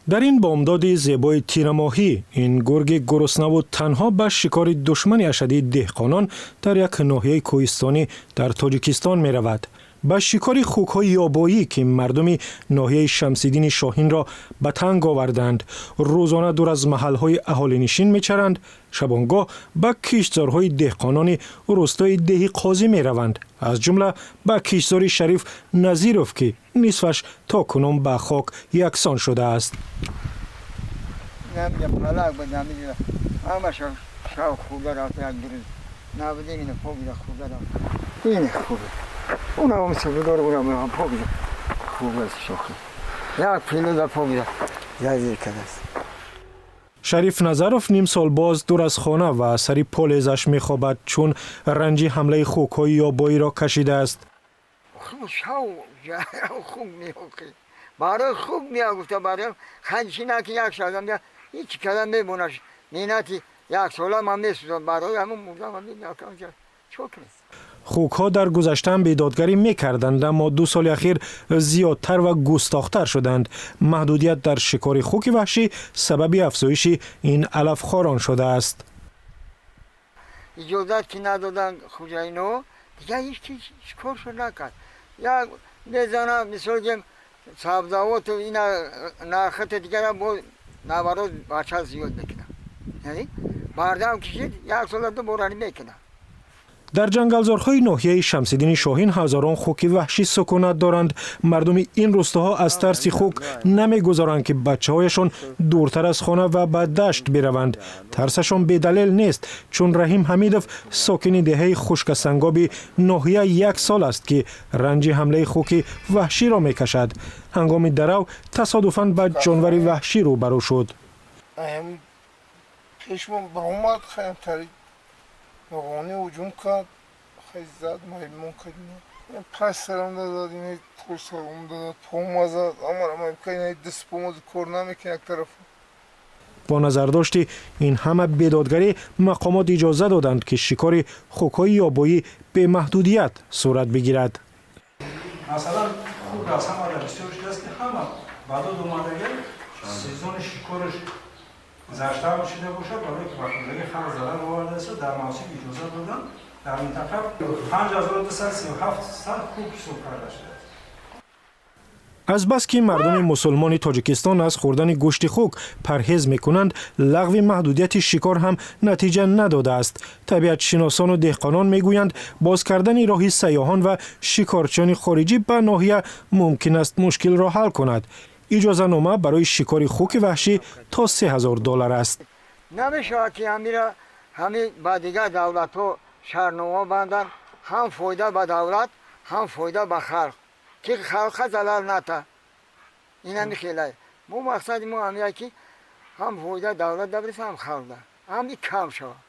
Дар ин бомдоди зебои тирамоҳӣ ин гурги гуруснаву танҳо ба шикори душмани ашадии деҳқонон дар як ноҳияи кӯҳистонӣ дар Тоҷикистон меравад, ба шикори хукҳои ёбоӣ, ки мардуми ноҳияи Шамсиддини Шоҳинро ба танг оварданд. Рӯзона дур аз маҳалҳои аҳолинишин мечаранд, шабонгоҳ ба киштзорҳои деҳқонони рӯстои Деҳи Қозӣ мераванд, аз ҷумла ба киштзори Шариф Назиров, ки нисфаш то кунун ба хок яксон шудааст. Палак буд, ҳамаша шав хӯрда рафта. Як дурӯз набудем, ина покида хӯрда рафта. Ин хуб, унам сабидор, унам покида хуб аст. Шохи як пилода покида язир кардааст. Шариф Назаров ним сол боз дур аз хона ва сари полезаш мехобад, чун ранҷи ҳамлаи хукҳои ёбоиро кашидааст. Шав хук меохи, барои хук меа гуфта, барои ханчина ки як шадам ҳеч када мемонаш. Меҳнати яксола ман месӯзам барои ҳамон мурдам. Чо кунем? Хукҳо дар гузаштаам бедодгарӣ мекарданд, аммо 2 соли ахир зиёдтар ва густохтар шуданд. Маҳдудият дар шикори хуки ваҳшӣ сабаби афзоиши ин алафхорон шудааст. Иҷозат ки надоданд хуҷаино, дигар ҳеч ки коршо накард. Як мезана, мисол гем, сабзавоту ина нархата дигара бо наворот бача зиёд мекунад. Бардам кишид, як сола ду борани мекунад. Дар ҷангалзорҳои ноҳияи Шамсиддини Шоҳин ҳазорон хуки ваҳшӣ сукунат доранд. Мардуми ин рӯстоҳо аз тарси хук намегузоранд, ки бачаҳояшон дуртар аз хона ва ба дашт бираванд. Тарсашон бедалел нест, чун Раҳим Ҳамидов, сокини деҳаи Хушкасангоби ноҳия, як сол аст, ки ранҷи ҳамлаи хуки ваҳширо мекашад. Ҳангоми дарав тасодуфан ба ҷонвари ваҳшӣ рӯбарӯ шуд. Пешмон баромад, хаямтари ноғонӣ ҳуҷум кард, хай зад, маймон кард, пас сарам дадад, ина тор сарам дадад, пома зад, амара ина даст пома кор намекунад як тарафа. Бо назардошти ин ҳама бедодгарӣ, мақомот иҷоза доданд, ки шикори хукҳои ёбоӣ бемаҳдудият сурат бигирад. Масалан, хук аз ҳама бисёр шудааст, ки ҳама ба дод омадагар сезони шикораш гузашта шуда бошад, барое ки ба хоҷагии халқ зарар овардааст. Дар мавсим иҷоза додан дар минтақа 5237 сар хук ҳисоб карда шудааст. Азбаски мардуми мусулмони Тоҷикистон аз хӯрдани гӯшти хук парҳез мекунанд, лағви маҳдудияти шикор ҳам натиҷа надодааст. Табиатшиносону деҳқонон мегӯянд, боз кардани роҳи сайёҳон ва шикорчиёни хориҷӣ ба ноҳия мумкин аст мушкилро ҳал кунад. Иҷозанома барои шикори хуки ваҳшӣ то 3000 доллар аст. Намешавад, ки ҳамира ҳами ба дигар давлатҳо шартнома банданд, ҳам фоида ба давлат, ҳам фоида ба халқ, ки халқа залал ната. Ин ҳами хелай мо мақсади мо ҳамия, ки ҳам фоида давлат дабриса, ҳам халқ, ҳами кам шавад.